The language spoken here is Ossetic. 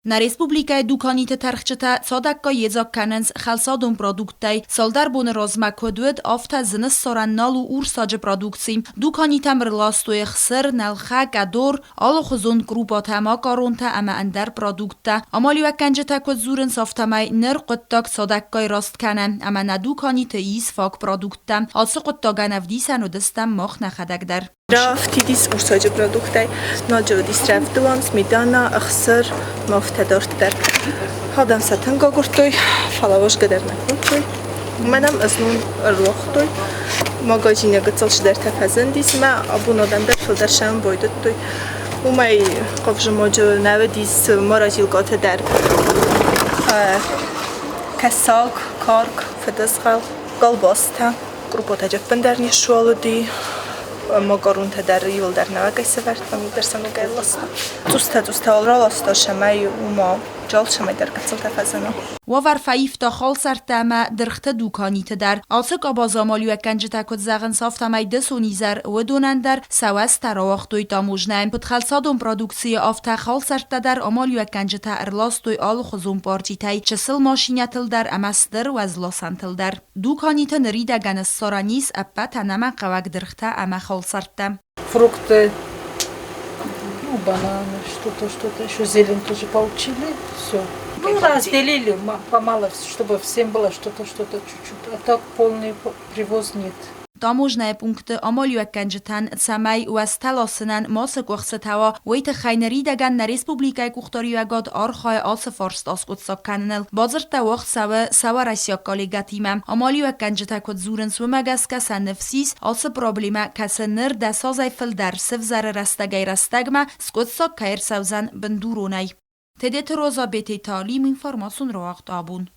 Нӕ республикӕйы дуканиты тӕрхджытӕ цадӕггай йедзаг кӕнынц хӕлцадон продукттӕй. Цалдӕр боны размӕ куыд уыд, афтӕ зын ссарӕн нал у урсаджы продукци. Дуканитӕм ӕрластой ӕхсыр, нӕлхӕ, кӕдор, алыхуызон крупатӕ, макаронтӕ ӕмӕ ӕндӕр продукттӕ. Амалиуӕггӕнджытӕ куыд дзурынц, афтӕмӕй ныр хъуыддаг цадӕггай раст кӕны ӕмӕ нӕ дуканиты ис фаг продукттӕ. Ацы хъуыддагӕн ӕвдисӕн уыдыстӕм мах нӕхӕдӕг дӕр. Рафтидис урсаджы продукттӕй, ноджы уыдис рӕвдауӕн, сметана, ӕхсыр, ма афтӕ дарддӕр. Адӕм сӕ тынг агуырдтой, фӕлӕ уӕзгӕ дӕр нӕ кодтой. Уымӕн ӕм ӕзнон ӕруагътой. Магазины гыццыл цыдӕртӕ фӕзындис ӕмӕ абон адӕм дӕр фылдӕр сӕм байдыдтой. Уымӕй хъӕвзымӕджы нӕ уыдис морозилкӕтӕ дӕр. Кӕсаг, карк, фыдызгъӕл, колбастӕ. Къурпотӕ ӕппындӕр не суӕлыди, макаронтӕ дӕр иуылдӕр нӕуӕгӕй сӕвӕрдтам, иуылдӕр сӕ ногӕй ласта. Цъустӕ-цъустӕ раласта сӕмӕй, уымӕ джал сӕмӕй дӕр гыццылтӕ фӕзыны. Уавӕр фӕивта халсӕрттӕ ӕмӕ дыргъты дуканиты дӕр. Ацы къабазы амалиуӕггӕнджытӕ куыд зӕгъынц, афтӕмӕй дысон изӕр уыдонӕн дӕр сӕ уӕзтӕ рауагътой таможнӕйы. Куыд хӕлцадон продукцийы, афтӕ халсӕрттӕ дӕр амалиуӕггӕнджытӕ ӕрластой алыхуызон партитӕй чысыл машинӕтыл дӕр ӕмӕ стыр уӕзласӕнтыл дӕр. Дуканиты ныридӕгӕн ссарӕн ис ӕппӕт ӕнӕмӕнгхъӕуӕг дыргътӕ ӕмӕ халсӕрттӕ. Фрукты, ну, бананы, что-то, что-то, еще зелень тоже получили, все. Ну, разделили помало, чтобы всем было что-то, что-то чуть-чуть. А так полный привоз нет. Таможнӕйы пункты амалиуӕггӕнджытӕн, цӕмӕй уӕзтӕ ласынӕн мацы къуыхцытӕ уа, уый тыххӕй ныридӕгӕн нӕ республикӕйы къухдариуӕгад архайы ацы фарст аскъуыддзаг кӕныныл. Бадзырдтӕ уагъд цӕуы сӕ уӕрӕсейаг коллегӕтимӕ. Амалиуӕггӕнджытӕ куыд дзурынц, уымӕ гӕсгӕ сӕ ныфс ис, ацы проблемӕ, кӕцы ныр дӕсазӕй фылдӕр сывзӕры рӕстӕгӕй-рӕстӕгмӕ, скъуыддзаг кӕй ӕрцӕудзӕн бындуронӕй. Тедеты Роза Бететы Алим информацион рауагъд абон.